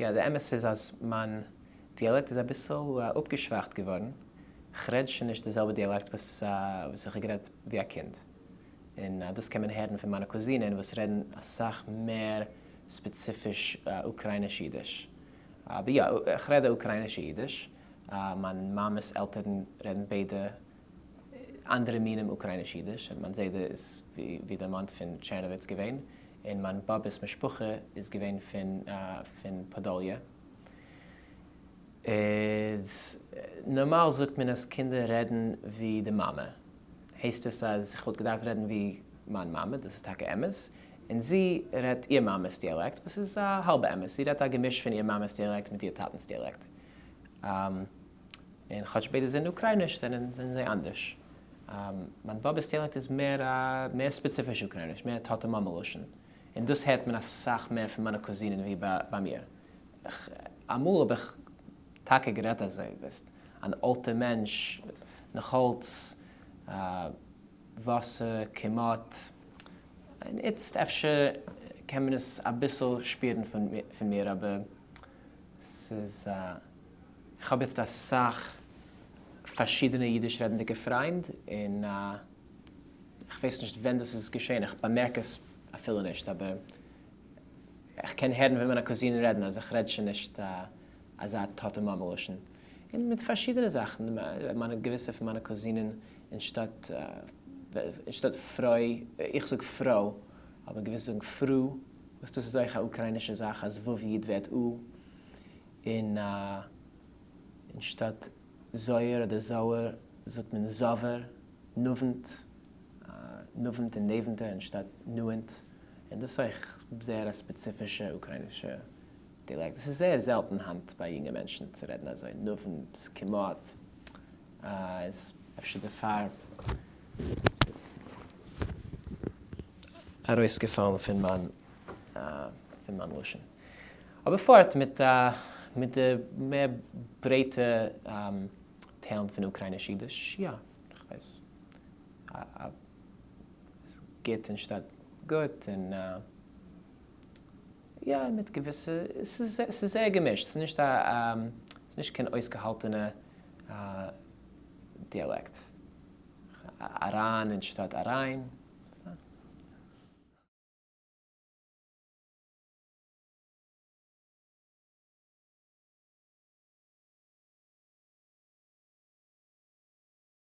יא, די אמת איז אז מיין דיאלעקט איז אביסל אפגעשוואכט געווארן, כ'רעד שוין נישט די זעלבע דיאלעקט וואס איך האב גערעדט ווי א קינד, און דאס קען מען הערן פון מיינע קוזינען וואס רעדן אסאך מער ספעציפיש אוקרייניש אידיש. אבער יא, איך רעד א אוקריינישע אידיש, מיין מאמע'ס עלטערן רעדן ביידע אנדערע מינים אוקרייניש אידיש, און מיין זיידע איז ווי דערמאנט פון טשערנאוויץ געווען, און מיין באבע'ס משפחה איז געווען פון פאדאליע. איז נארמאל זאגט מען אז קינדער רעדן ווי די מאמע, הייסט עס אז איך וואלט געדארפט רעדן ווי מיין מאמע, דאס איז טאקע אמת, און זי רעדט איר מאמע'ס דיאלעקט, וואס איז א האלבע אמת, זי רעדט א געמיש פון איר מאמע'ס דיאלעקט מיט איר טאטענ'ס דיאלעקט. און כאטש ביידע זענען אוקרייניש זענען זיי אנדערש. מיין באבע'ס דיאלעקט איז מער א מער ספעציפיש אוקרייניש, מער טאטע מאמע לשון, און דאס הערט מען אסאך מער פון מיינע קוזינען ווי ביי מיר. אמאל האב איך טאקע גערעדט אזוי, ביסט אן אלטע מענטש, נאכאלץ וואסער, כמעט, און איצט אפשר קען מען עס אביסל שפירן פון מיר, אבער ס'איז איך האב איצט אסאך פארשידענע אידיש רעדנדיגע פריינד, און איך ווייס נישט ווען דאס איז געשען, איך באמערק עס אפילו נישט, אבער איך קען הערן ווען מיינע קוזינען רעדן אז איך רעד שוין נישט אזא טאטע מאמע לשון, און מיט פארשידענע זאכן, מיינע געוויסע פון מיינע קוזינען אנשטאט אנשטאט פרוי, איך זאג פרוי, אבער געוויסע זאגן פרו, וואס דאס איז אויך א אוקריינישע זאך אז ו' י' ווערט או, און אנשטאט זויער אדער זאוער זאגט מען זאווער, נאווענט, נאווענט און נעווענטע אנשטאט נאענט, און דאס איז אויך זייער א ספעציפישע אוקריינישע דיאלעקט. עס איז זייער זעלטן היינט ביי יונגע מענטשן צו רעדן אזוי, נאווענט, כמעט, איז אפשר דערפאר איז עס ארויסגעפאלן פון מיין פון מיין לשון. אבער פארט מיט מיט די מער ברייטע טיילן פון אוקרייניש אידיש, יא, כ'ווייס גוט אנשטאט גוט, און יא, מיט געוויסע, ס'איז זייער געמישט, ס'איז נישט א, ס'איז נישט קיין אויסגעהאלטענע דיאלעקט. אריין אנשטאט אריין.